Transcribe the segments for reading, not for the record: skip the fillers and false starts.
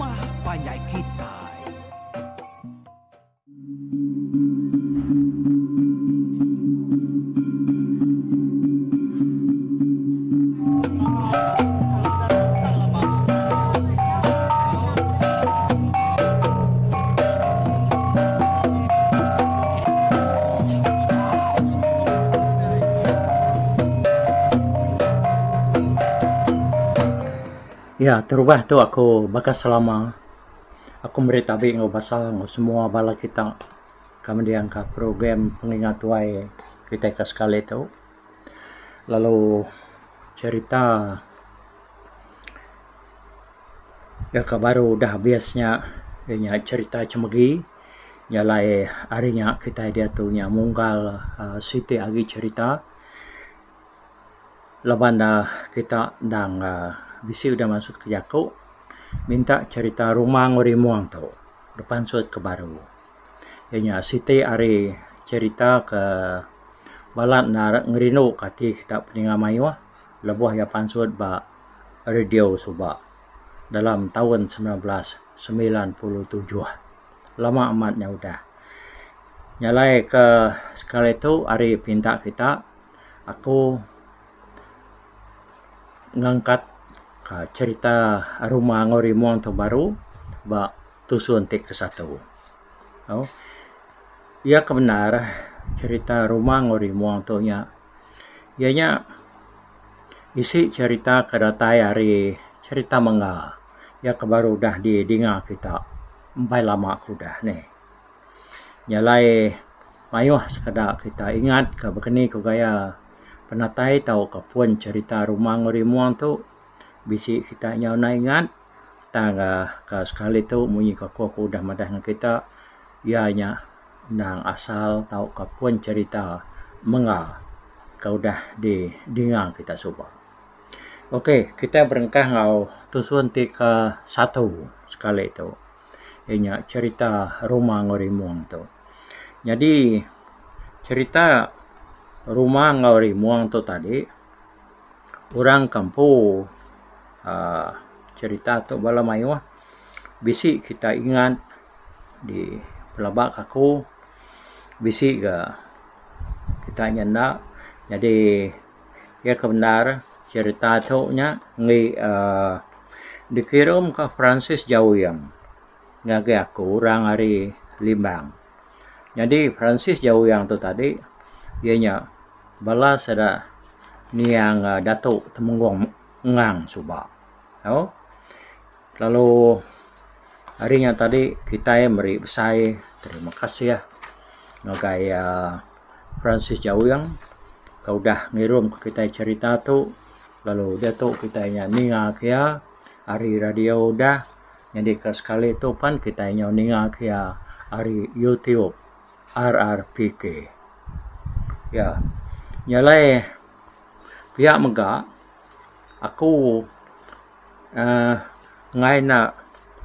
rumah panjai kitai. Ya terubah tu aku baka selama aku meri tabi enggau basa enggau semua bala kita ke mendingka program pengingat tuai kitai ke sekali tu lalu cherita iya ke baru udah abis nya iya nya cherita chemegi nya alai ari nya kitai diatu nya munggal uhh siti agi cherita laban ne kita endang uhh bisi udah mansut ke jaku minta cherita Rumang Rimong tu dipansut ke baru. Iya nya siti ari cherita ke balat ne ngerindu ka ati kita peninga mayuh lebuh iya pansut ba radio suba dalam taun 1997. Lama amat nya udah. Nya alai ke sekali tu ari pinta kita aku ngangkat ka cherita Ruma enggau Rimong tu baru ba tusun ti kesatu. Au iya ke bendar cherita Ruma enggau Rimong tu nya iya nya Isi cherita ke datai ari cherita mengga iya ke baru udah didinga kita empai lama ke udah nih. Nya alai mayuh sekeda kita ingat ke bekeni ku gaya penatai tauka pun cherita Rumang Rimong tu bisi kita nyau enda ingat tang ke sekali tu munyi ku aku udah madah ngan kita iya nya endang asal tauka pun cherita mengga ke udah didinga kita suba. Ok kitai berengkah enggau tusun ti ke satu sekali tu iya nya cherita Ruma enggau Rimong tu. Nyadi cherita Ruma enggau Rimong tu tadi orang ke empu uhh cherita tu bala mayuh bisi kita ingat Di pelaba ka aku bisi ga kita nya enda nyadi iya ke bendar cherita tu nya enggi uhh dikirum ka Francis Jawing ngagai aku orang ari Limbang. Nyadi Francis Jawing tu tadi iya nya bala sida niang Dato Temenggong Ngang suba. Au. Lalu ari nya tadi kitai meri besai terima kasih ngagai uhh Francis Jawing ke udah ngirum ke kitai cherita tu lalu diatu kitai nya ninga ke iya ari radio udah nyadi ke sekali tu pan kitai nyau ninga ke iya ari YouTube RRPK. Iya nya alai pia mega aku. uhh Enggai enda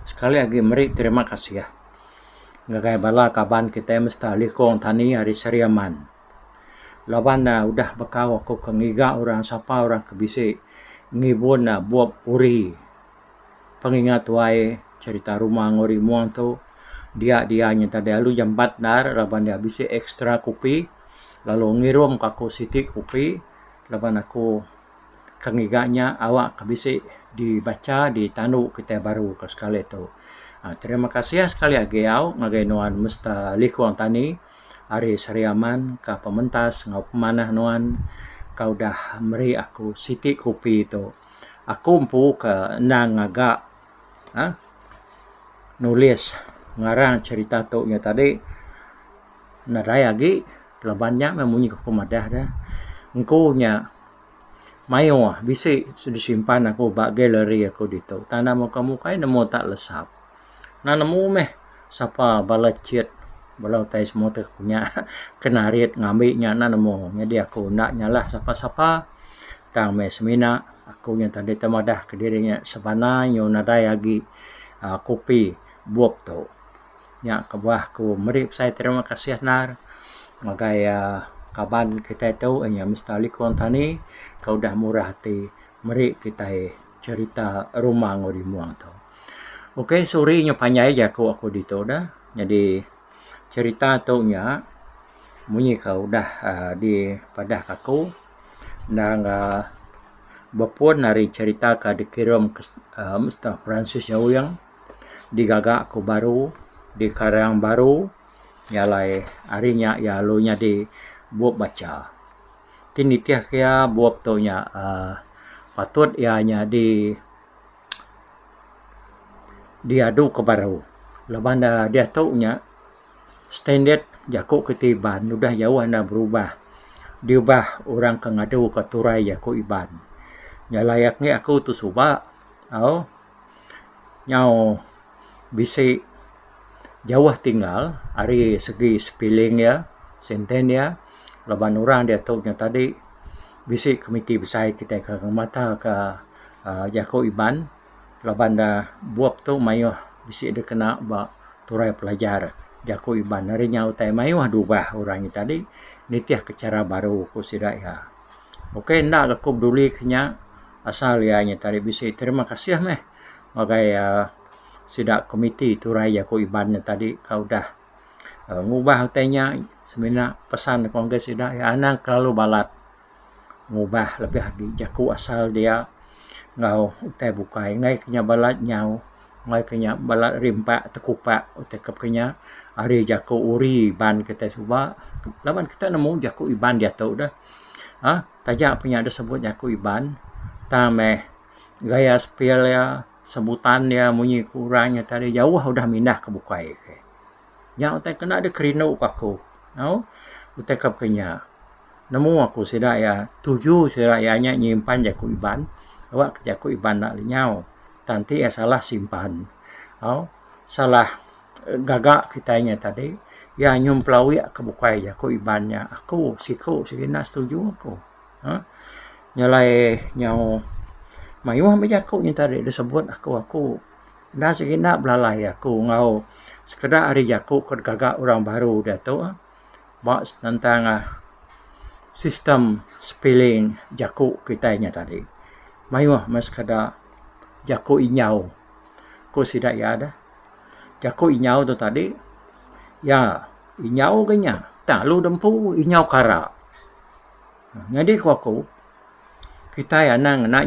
sekali agi meri terima kasih ngagai bala kaban kitai mesta Likong Tani ari Sri Aman. Laban ne udah bekau aku ke ngiga orang sapa orang ke bisi ngibun bup uri pengingat tuai cherita Ruma enggau Rimong tu dia dia nyadi lalu jampat endar laban dia bisi extra kopi lalu ngirum ka aku siti kopi laban aku. Ke ngiga nya awak ke bisi dibacha ditandu kitai baru ke sekali tu. uhh Terima kasih sekali agi au ngagai nuan Mister Likong Tani ari Sri Aman ka pementas enggau pemanah nuan ka udah meri aku siti kopi tu. Aku empu ke endang ngaga uhh nulis ngarang cherita tu nya tadi nadai agi laban nya meh munyi ku madah deh. Engku nya. Mayuh bisi disimpan aku ba galeri aku ditu. Tang enda mukai mukai nemu tak lesap. Enda nemu meh sapa bala chit bala utai semua ti ku nya ke narit ngambi nya enda nemu. Nyadi aku enda nyalah sapa sapa tang meh semina aku nya tadi te madah kediri nya sebana nyu nadai agi uhh kopi bup tu. Nya kebuah ku meri besai terima kasih endar ngagai uhh kaban kitai tu inya Mister Likong Tani ke udah murah ati meri kitai cherita Ruma enggau Rimong tu. Ok suri nya panjai jaku aku ditu dah. Nyadi cherita tu nya munyi ka udah uhh dipadah ka aku endang uhh bepun ari cherita ka dikirum uhh Mister Francis Jawing digaga ku baru dikarang baru nya alai ari nya iya lalu nyadi bup bacha. Ti nitih ke iya bup tu nya uhh patut iya nyadi diadu ke baru laban ne diatu nya standard jaku kitai Iban udah jauh enda berubah diubah orang ke ngadu ka turai jaku Iban. Nya alai agi aku tu suba au nyau bisi jauh tinggal ari segi spelling iya senten iya laban orang diatu nya tadi bisi komiti besai kitai ke ngemata ka uhh jaku Iban laban ne bup tu mayuh bisi dikena ba turai pelajar jaku Iban. Ari nya utai mayuh diubah orang nya tadi nitih ke chara baru ku sida iya. Ok enda ga ku peduli ke nya asal iya nya tadi bisi terima kasih meh ngagai uhh sida komiti turai jaku Iban nya tadi ke udah uhh ngubah utai nya semina pesan ku ngagai sida iya anang kelalu balat. Ngubah lebih agi jaku asal dia enggau utai bukai enggai ke nya balat nyau enggai ke nya balat rimpak tekupak utai ke pekenya ari jaku uri Iban kitai suba laban kitai nemu jaku Iban diatu deh uhh taja pun nya disebut jaku Iban tang meh gaya sepil iya sebutan iya munyi ku orang nya tadi jauh udah mindah ke bukai. Nya utai kena dikerindu ka aku. Au utai ka baka nya. Nemu aku sida iya tuju sida iya nya nyimpan jaku Iban awak ka jaku Iban enda lenyau. Tang ti iya salah simpan au salah gaga kitai nya tadi iya nyum pelawik ka bukai jaku Iban nya aku siku sigi enda setuju aku. uhh Nya alai nyau mayuh meh jaku nya tadi disebut aku aku. Enda sigi enda belalai aku enggau sekeda ari jaku ke digaga orang baru diatu ba senentang sistem spelling jaku kitai nya tadi. Mayuh meh sekeda jaku inyau ku sida iya deh. Jaku inyau tu tadi iya inyau ga nya tang lalu da empu inyau kara. Nyadi ku aku kitai anang ngena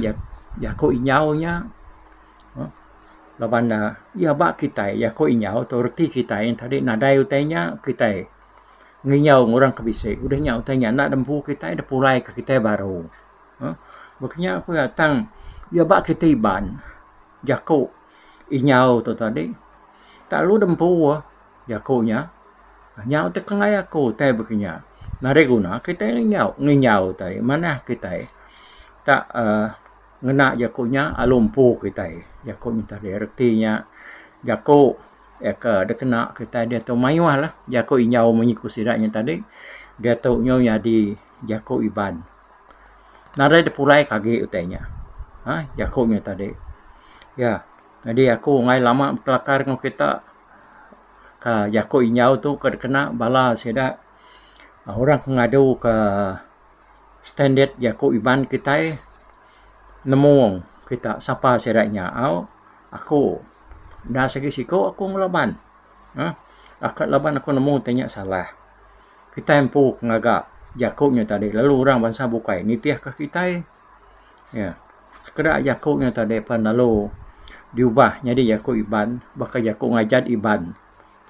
jaku inyau nya laban ne iya ba kitai jaku inyau tu reti kitai tadi nadai utai nya kitai nginyau orang ke bisi udah nya utai nya enda nempu kitai dipulai ka kitai baru uhh baka nya ku iya tang iya ba kitai Iban jaku inyau tu tadi tak lalu dempu Jaku nya, nyau ti kenggai aku utai baka nya. Nadai guna kitai nginyau, nginyau utai. Manah kitai tak uhh ngena jaku nya alu empu kitai. Jaku nya tadi reti nya jaku eka dikena kitai diatu mayuh lah jaku inyau munyi ku sida nya tadi diatu nyau nyadi jaku Iban. Nadai dipulai ka agi utai nya uhh jaku nya tadi. Ya nyadi aku enggai lama bekelakar enggau kita. Ka jaku injau tu ke dikena bala sida orang ke ngadu ka standard jaku Iban kitai nemu kita sapa sida nya au aku enda sigi siku aku ngelaban uhh laban aku nemu ti nya salah. Kitai empu ke ngaga jaku nya tadi lalu orang bansa bukai nitih ka kitai. Iya. Sekeda jaku nya tadi pan lalu diubah nyadi jaku Iban baka jaku ngajat Iban.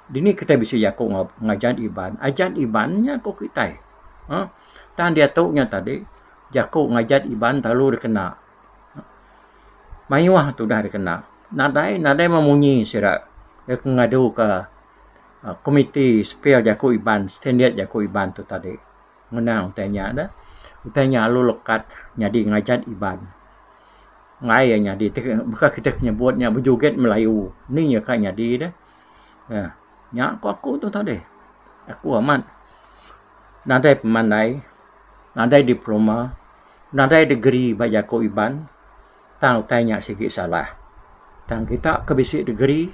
Dini kitai bisi jaku ngajat Iban. Ajat Iban nya ku kitai. uhh Tang diatu nya tadi jaku ngajat Iban terlalu dikena. Mayuh tudah dikena. Nadai nadai memunyi sida ke ngadu ka komiti sepil jaku Iban standard jaku Iban tu tadi. Ngena utai nya dah. Utai nya lalu lekat nyadi ngajat Iban. Enggai iya nyadi ti baka kita ke nyebut nya bejoget Melayu. Ni iya ka nyadi deh. uhh Nya ku aku tu tadi. Aku amat nadai pemandai, nadai diploma, nadai degree ba jaku Iban tang utai nya sigi salah. Tang kita ke bisi degree,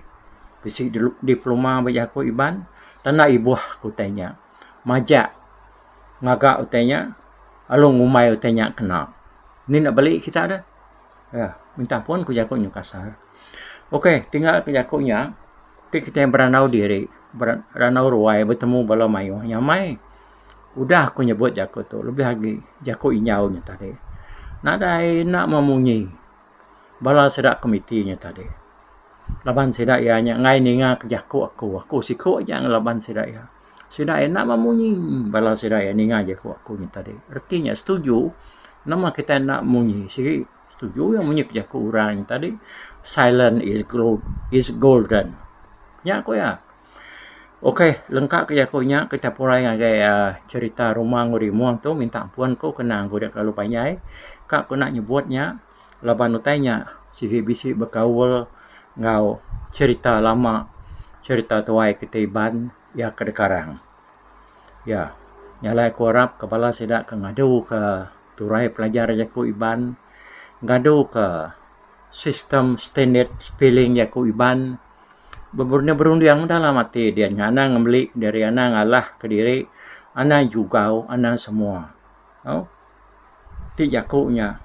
bisi diploma ba jaku Iban tanda ibuh ku utai nya. Majak ngaga utai nya lalu ngumbai utai nya kena. Ni enda beli kita deh. Minta ampun ku jaku nyau kasar. Ok tinggal ke jaku nya ti kitai berandau diri berandau ruai betemu bala mayuh nyamai udah ku nyebut jaku tu lebih agi jaku injau nya tadi. Nadai enda memunyi bala sida komiti nya tadi laban sida iya nya enggai ninga ke jaku aku, aku siku aja ngelaban sida iya. Sida iya enda memunyi bala sida iya ninga jaku aku nya tadi. Reti nya setuju nama kitai enda munyi sigi. Setuju iya munyi ke jaku orang nya tadi silent is is golden. Nya ku iya. Ok lengka ke jaku nya kita pulai ngagai uhh cherita rumah enggau rimong tu minta ampun ku kena aku ida kelalu panjai. Ka ku nak nyebut nya laban utai nya sigi bisi bekaul enggau cherita lama cherita tuai kitai Iban iya ke dikarang. Iya nya alai ku arap ke bala sida ke ngadu ke Turai pelajar jaku Iban ngaduka sistem standard spelling jaku Iban berunding dalam ati dian nya anang ngemeli diri anang ngalah kediri anang jugau anang semua au ti jaku nya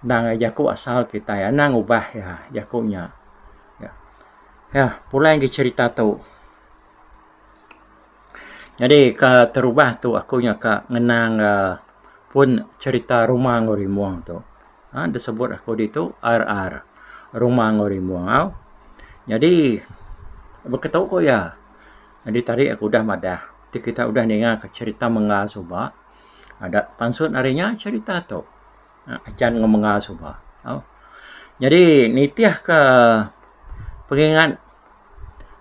endang jaku asal kitai anang ubah iya jaku nya. Ya pulai agi cherita tu. Nyadi ka terubah tu aku nya ka ngenang uhh pun cherita Ruma enggau Rimong tu. uhh disebut aku ditu RR Ruma enggau Rimong au. Nyadi beketu ku iya nyadi tadi aku udah madah ti kita udah ninga ka cherita mengga suba ada pansut ari nya cherita tu uhh ajan enggau mengga suba au. Nyadi nitih ka pengingat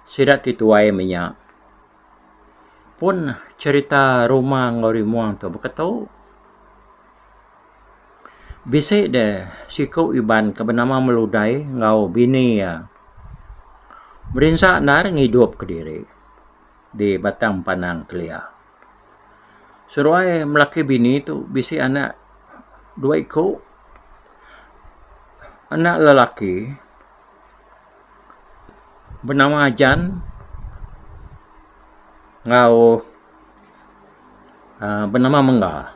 sida ti tuai menya. Pun cherita Ruma enggau Rimong tu beketu. Bisi deh siku Iban ke benama Meludai enggau bini iya merinsa endar ngidup kediri di Batang Panang kelia. Seruai melaki bini tu bisi anak dua iku anak lelaki. Benama Ajan enggau uhh benama Mengga.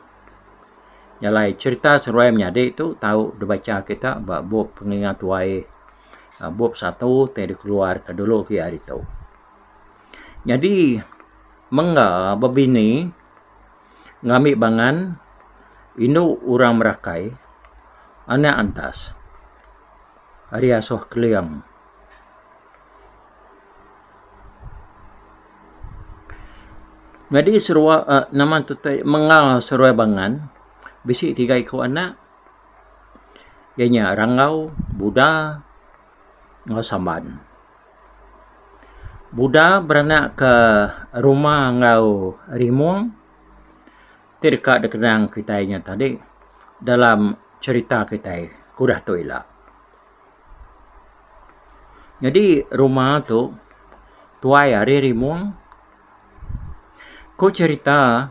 Nya alai cherita seruai menyadi tu tau dibacha kita ba bup Pengingat Tuai uhh bup satu ti dikeluar ka dulu agi ari tu. Nyadi Mengga bebini ngambi bangan indu orang Merakai anak Antas ari asuh Keling. Nyadi serua uhh nama tu tai menga seruai bangan bisi tiga iku anak iya nya Ranggau, Buda enggau Samban. Buda beranak ka Ruma enggau Rimong ti deka dikenang kitai nya tadi dalam cherita kitai ke udah tu ila. Nyadi ruma tu tuai ari Rimong ku cherita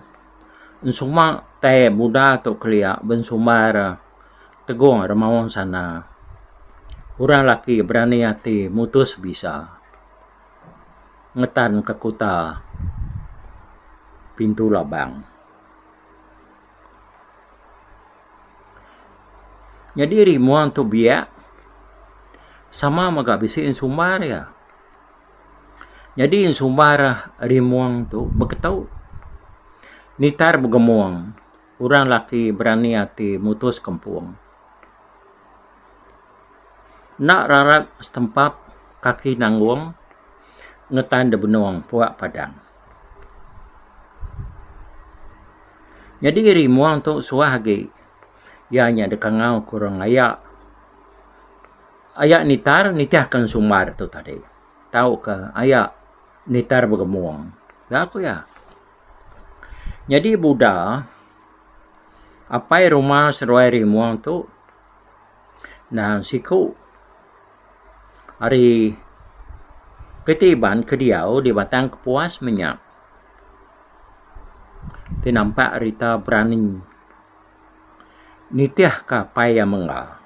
ensuma tai muda tu kelia bensumbar Tegong Remaong Sana orang laki berani ati mutus bisa ngetan ka kuta Pintu Labang. Nyadi rimong tu biak sama mega bisi ensumbar iya. Nyadi ensumbar rimong tu beketu nitar begemong orang laki berani ati mutus kampung. Enda rarat setempap kaki nanggung ngetan da benung puak padang. Nyadi rimong tu suah agi iya nya dikangau ke orang aya. Aya nitar nitih ke ensumbar tu tadi tauka aya nitar begemung ga ku iya. Nyadi Buda apai rumah seduai rimong tu nang siku ari keti Iban ke diau di Batang Kepuas menya. Ti nampak rita berani nitih ka apai iya mengga.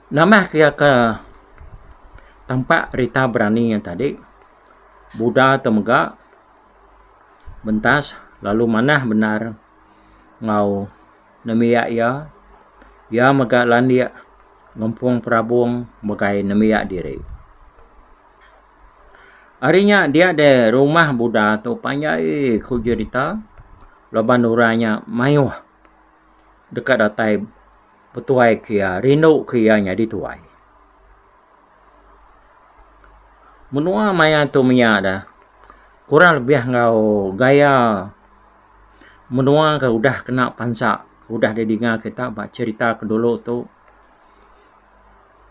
Nambah ke iya ke tampak rita berani iya tadi Buddha tu mega mentas lalu manah bendar enggau nembiak iya. Iya mega landik. Ngempung perabung megai nembiak diri. Ari nya dia deh rumah Buda tu panjai ku jerita laban orang nya mayuh deka datai betuai ke iya rindu ke iya nyadi tuai. Menua maya tu menya da kurang lebih enggau gaya menua ke udah kena pansa ke udah didinga kita ba cherita ke dulu tu.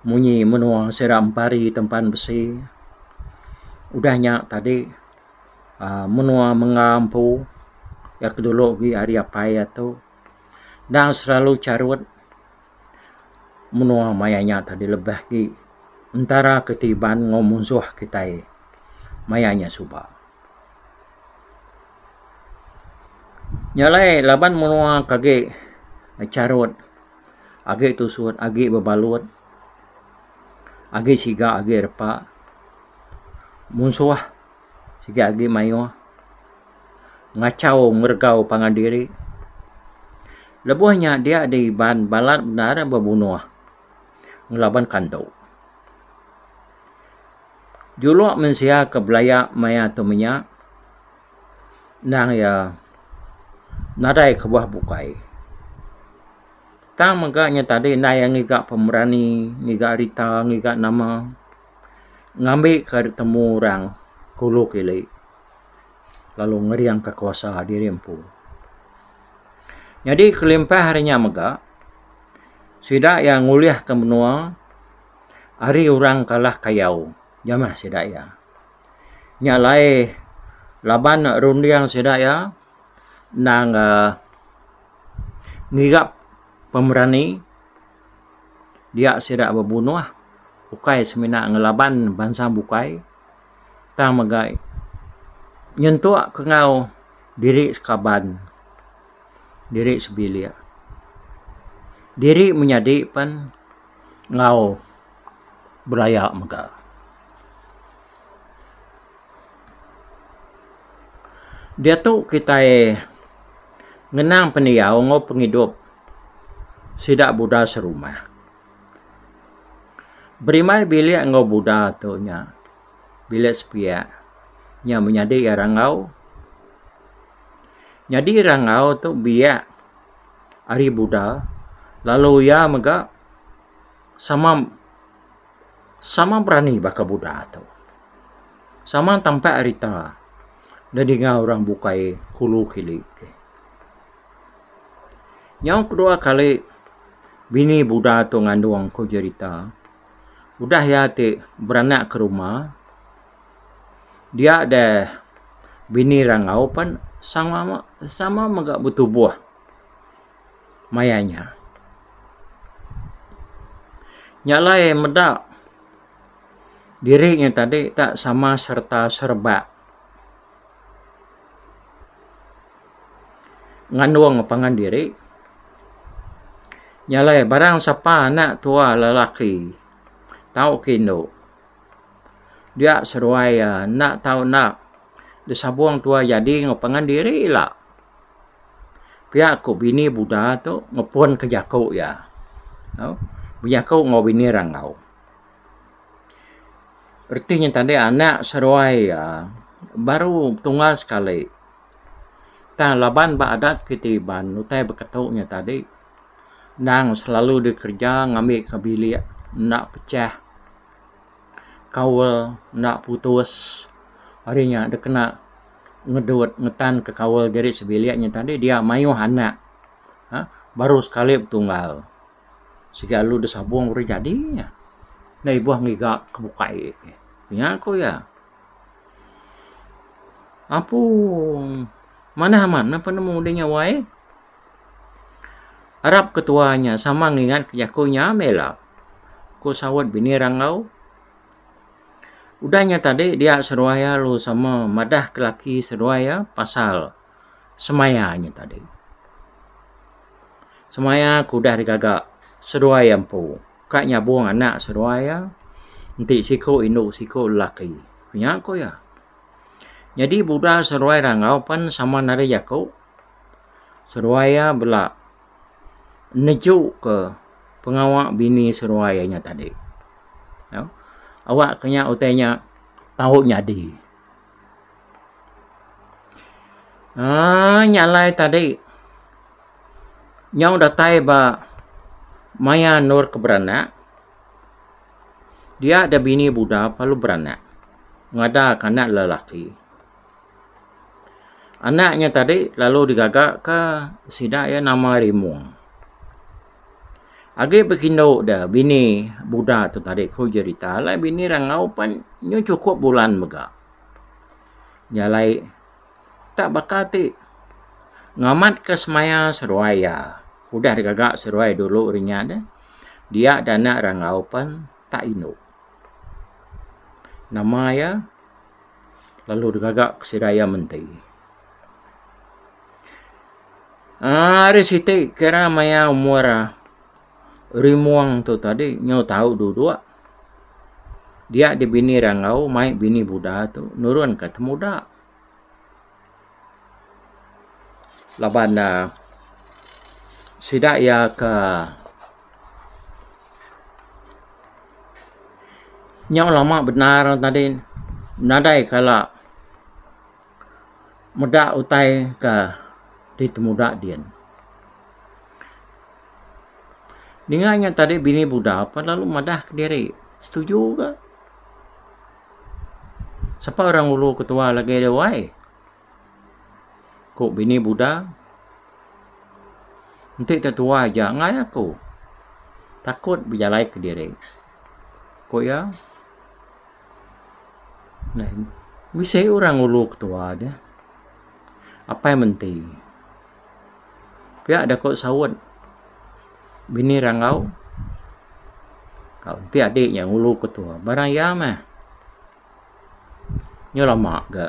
Munyi menua sida empari tempan besi. Udah nya tadi aaa menua mengga empu iya ke dulu agi ari apai iya tu endang selalu charut menua maya nya tadi lebih agi entara ke ti Iban enggau munsuh kitai maya nya suba. Nya alai laban menua ke agi charut. Agi tusut agi bebalut agi siga agi repa munsuh siga agi mayuh ngachau ngeregau pangan diri. Lebuh nya dia deh Iban balat bendar bebunuh ngelaban kantu. Juluk mensia ke belaya maya tu menya endang iya nadai kebuah bukai. Tang mega nya tadi indai iya ngiga pemerani, ngiga rita, ngiga nama ngambi ka ditemu orang ke ulu kili lalu ngering ka kuasa diri empu. Nyadi kelimpah ari nya mega sida iya ngulih ka menua ari orang kalah kayau jamah sida iya. Nya alai laban runding sida iya endang uhh ngiga pemerani dia sida bebunuh ukai semina ngelaban bansa bukai tang mega nyentuk ke enggau diri sekaban diri sebilik diri menyadi pen enggau belaya mega. Diatu kitai ngenang pendiau enggau pengidup sida Buddha serumah. Berimbai bilik enggau Buddha tu nya bilik sepiak nya menyadi iya Ranggau. Nyadi Ranggau tu biak ari Buddha lalu iya mega sama Sama berani baka Buddha tu. Sama tampak rita da dinga orang bukai kulu kili. Nyau kedua kali bini Buddha tu ngandung ku jerita udah iya ti beranak ke rumah dia deh bini Rangau pen sama sama mega betubuh. Maya nya. Nya alai meda diri nya tadi tak sama sereta serebak ngandung pangan diri. Nya alai barang sapa anak tua lelaki tauka indu dia seduai iya enda tau enda disabung tua jadi enggau pangan diri ila. Pia ku bini Buddha tu ngepun ke jaku iya. Bejaku enggau bini Ranggau. Reti nya tadi anak seduai iya baru betunggal sekali. Tang laban ba adat kiti Iban utai beketu nya tadi endang selalu dikereja ngambi ke bilik enda pecah kaul enda putus ari nya dikena ngedut ngetan ke kaul diri sebilik nya tadi dia mayuh anak uhh baru sekali betunggal sigi lalu disabung baru jadi nya enda ibuh ngiga ke bukai nya ku iya. Apu manah amat ne penemu deh nya wai. Arap ketua nya sama ngingat ke jaku nya meh ila, ku saut bini Ranggau. Udah nya tadi dia seduai iya lalu sama madah ke laki seduai iya pasal semaya nya tadi. Semaya ke udah digaga seduai iya empu ka nyabung anak seduai iya enti siku indu siku lelaki. Nya ku iya. Nyadi Buda seduai Ranggau pen sama nadai jaku. Seduai iya bela nejuka. pengawa bini seduai iya nya tadi. Awak ke nya utai nya tau nyadi. Aaa nya alai tadi nyau datai ba maya endur ke beranak dia da bini Buda perlu beranak ngada ka anak lelaki. Anak nya tadi lalu digaga ka sida iya nama Rimong. Agi bekindu da bini Buda tu tadi ku jerita alai bini Rangau pan nyu chukup bulan mega. Nya alai tak baka ti ngamat ka semaya seduai iya udah digaga seduai dulu ri nya deh dia da anak Rangau pan tak indu. Nama iya. Lalu digaga ke sida iya menti. Aaa ari siti kira maya umur Rimong tu tadi nyau tau duduk dia dibini Rangau mai bini Buda tu nurun ka temuda. Laban ne sida iya ke nyau lama bendar tadi nadai kala meda utai ke ditemuda din. Ninga nya tadi bini Buda pan lalu madah kediri setuju ga. Sapa orang ulu ketua lagi deh wai. Ku bini Buda, Enti tetua aja enggai aku. Takut bejalai kediri. Ku iya, Bisi orang ngulu ketua deh. Apai menti. Pia deh ku saut bini Ranggau. Enti adi nya ngulu ketua barang iya meh. Nyu lama ga.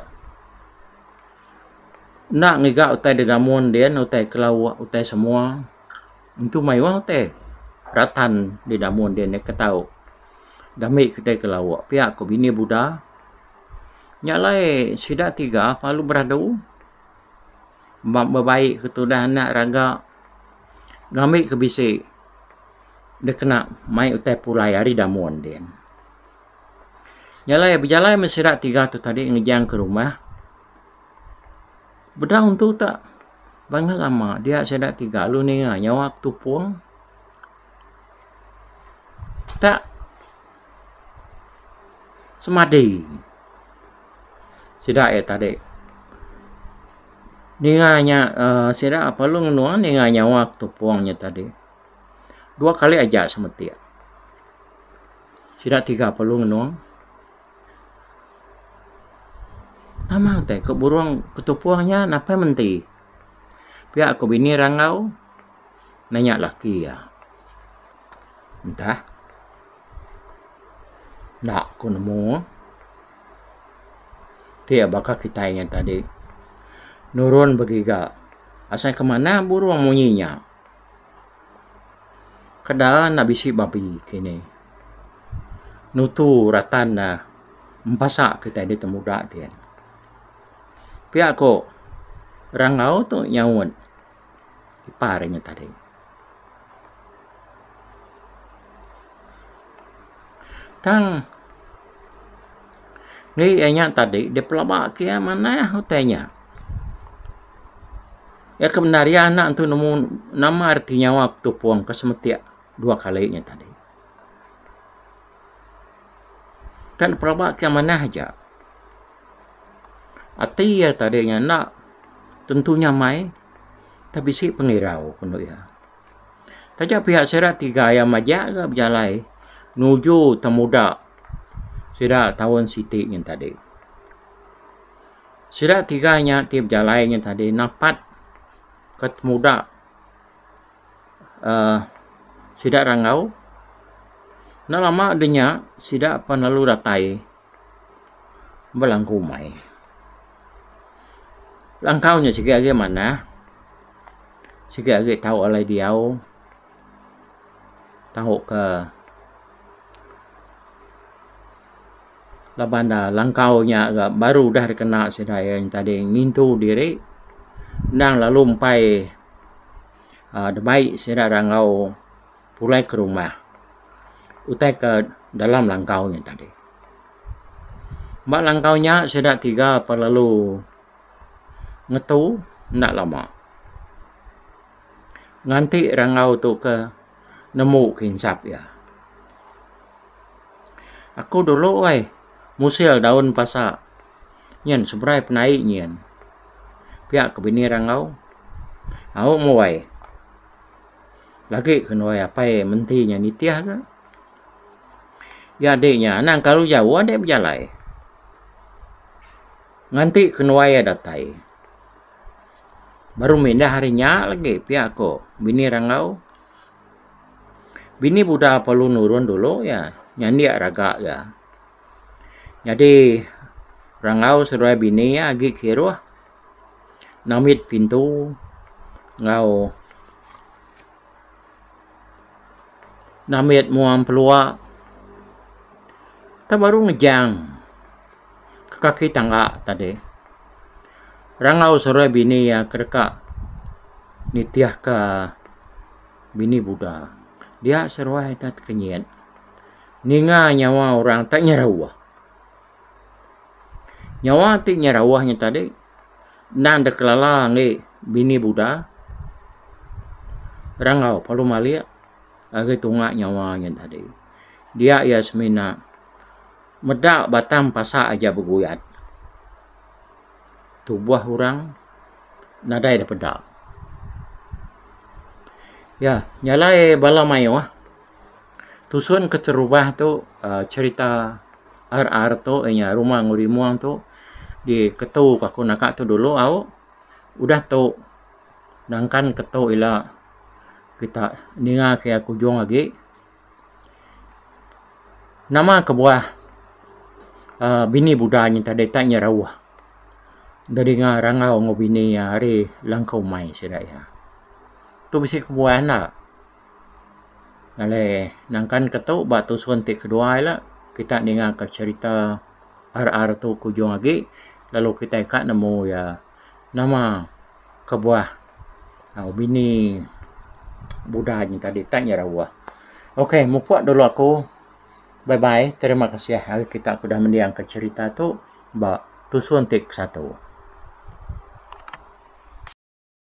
Enda ngiga utai da damun din utai ke lauk utai semua. Entu mayuh utai ratan da damun din ke tau dambi kitai ke lauk pia ku bini Buda. Nya alai sida tiga lalu beradu bebai ke tudah anak raga ngambi ke bisi dikena mai utai pulai ari damun din. Nya alai bejalai meh sida tiga tu tadi ngejang ke rumah. Bedau entu ta bangat lama dia sida tiga lalu ninga nyawa ketupung tak semadi sida iya tadi. Ninga nya uhh sida perlu ngenung ninga nyawa ketupung nya tadi. Dua kali aja semetik. Sida tiga perlu ngenung. Nama utai ku burung ketupung nya napai menti. Pia ku bini Ranggau nanya laki iya. Entah. Enda ku nemu. Ti baka kitai nya tadi nurun begiga asai ke manah burung munyi nya. Keda enda bisi babi kini. Nutu ratan ne empasa kitai ditemuda din. Pia ko Rangau tu nyaut ipar inya tadi. Tang ngi iya nya tadi dipelaba ke iya manah utai nya. Iya ke bendar iya anak entu nemu nama reti nyawa Ketupong ke semetik dua kali nya tadi. Kan pelaba ke manah aja. Ati iya tadi nya enda tentu nyamai tang bisi pengirau ku iya. Taja pia sida tiga iya majak ga bejalai nuju temuda sida taun siti nyin tadi. Sida tiga nya ti bejalai nya tadi napat ke temuda uhh sida Ranggau. Enda lama deh nya sida pan lalu datai belangku umai. Langkau nya sigi agi manah sigi agi tau alai diau tau ke Laban da langkau nya ga baru udah dikena sida iya tadi ngintu diri endang lalu empai uhh dibai sida da enggau. pulai ke rumah utai ke dalam langkau nya tadi. Ba langkau nya sida tiga perlu ngetu enda lama. Nganti rangau tu ke nemu ke insap iya. Aku dulu ai musil daun pasa nyin seberai penai nyin. Pia ke bini rangau. Au muai. Lagi ke nuai apai menti nya nitih ka. Iya adi nya anang kelalu jauh adi bejalai. Nganti ke nuai iya datai. Baru mindah ari nya lagi pia ko bini rangau. Bini Buda perlu nurun dulu iya nyandik raga iya. Nyadi rangau seduai bini iya agi kiruh namit pintu enggau namit mua empelua tang baru ngejang ke kaki tangga tadi. Rangau seduai bini iya ke deka nitihka bini Buda. Dia seruai ita tekenyit ninga nyawa orang ti nyerauh. Nyawa ti nyerauh nya tadi endang dikelala enggi bini Buda rangau perlu malik ari tunga nyawa nya tadi. Dia iya semina meda batang pasa aja beguyat. Tubuh orang nadai da peda. Ya, nyalai bala mayuh tusun keterubah tu uhh cherita RR tu inya Rumah Enggau Rimong tu diketu ka aku naka tu dulu au. Udah tu nangkan ketu ila kita ninga ke aku ujung agi. Nama kebuah uhh bini Buda nyin tadi tak nyerauh da dinga rangau enggau bini iya ari langkau umai sida iya. Tu bisi kebuah enda. Alai nangkan ke tu ba tusun ti kedua ila kita ninga ka cherita RR tu ke ujung agi lalu kitai ka nemu iya nama kebuah bini Buda nyin tadi tak nyerauh. Ok mupuk dulu aku bye bye terima kasih ari kita ke udah mending ka cherita tu ba tusun ti kesatu.